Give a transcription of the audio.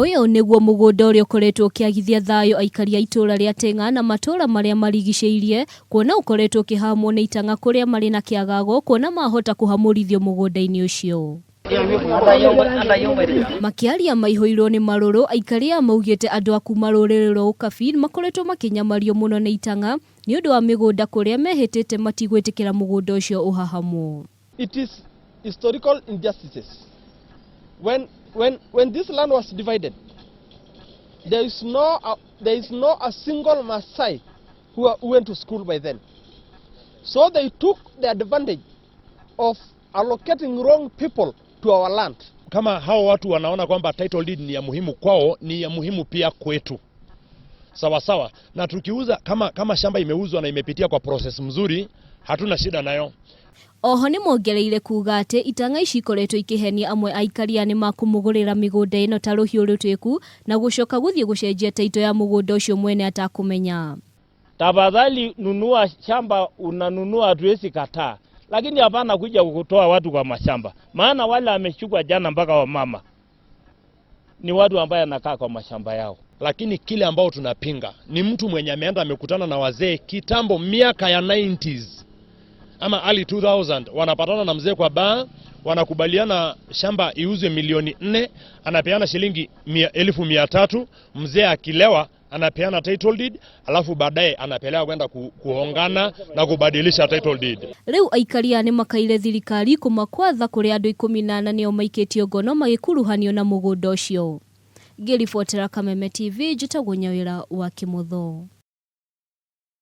Ũyũ nĩguo mũgũnda ũrĩa ũkoretwo ũkĩagithia thayũ aikari a itũũra rĩa Teng'a na matũũra marĩa marigicĩirie, kuona ũkoretwo ũkĩhamwo nĩ itang'a kũrĩa marĩ na kĩagago kuona mahota kũhamũrithio mũgũnda-inĩ ũcio. Makĩaria maihũirwo nĩ marũrũ, aikari aya maugĩte andũ a kuma rũrĩrĩ rwa Ũkabi makoretwo makĩnyamario mũno nĩ itang'a nĩ ũndũ wa mĩgũnda kũrĩa mehĩtĩte matigwĩtĩkĩra mũgũnda ũcio ũhahamwo. It is historical injustices. When, when, when this land was divided, there is no, uh, there is no a single Maasai who, who went to school by then. So they took the advantage of allocating wrong people to our land. Kama hao watu wanaona kwamba title deed ni ya muhimu kwao, ni ya muhimu pia kwetu, sawa sawa. Na tukiuza kama, kama shamba imeuzwa na imepitia kwa process mzuri, hatuna shida nayo. Oho nĩ mongereire kuga atĩ itang'a ici ikoretwo ikĩhenia amwe a aikari aya nĩ makũmũgũrĩra mĩgũnda ĩno ta rũhiũ rũtuĩku na gũcoka gũthiĩ gũcenjia taito ya mũgũnda ũcio mwene atakũmenya. Tafadhali nunua shamba, unanunua, hatuwezi kataa, lakini hapana kuja kutoa watu kwa mashamba, maana wale ameshukwa jana mpaka wamama ni watu ambaye anakaa kwa mashamba yao. Lakini kile ambao tunapinga ni mtu mwenye ameenda amekutana na wazee kitambo, miaka ya 90s ama early 2000, wanapatana na mzee kwa baa, wanakubaliana shamba iuzwe milioni 4, anapeana shilingi 300,000. Mzee akilewa anapeana title deed, alafu baadaye anapelewa kwenda kuhongana na kubadilisha title deed. Rĩu aikari aya nĩ makaire thirikari kũmakwatha kũrĩa andũ 14 nĩo maikĩtio ngono magĩkuruhanio na mũgũnda ũcio. Ngĩribotera Kameme TV, njĩtagwo Nyawĩra wa Kĩmotho.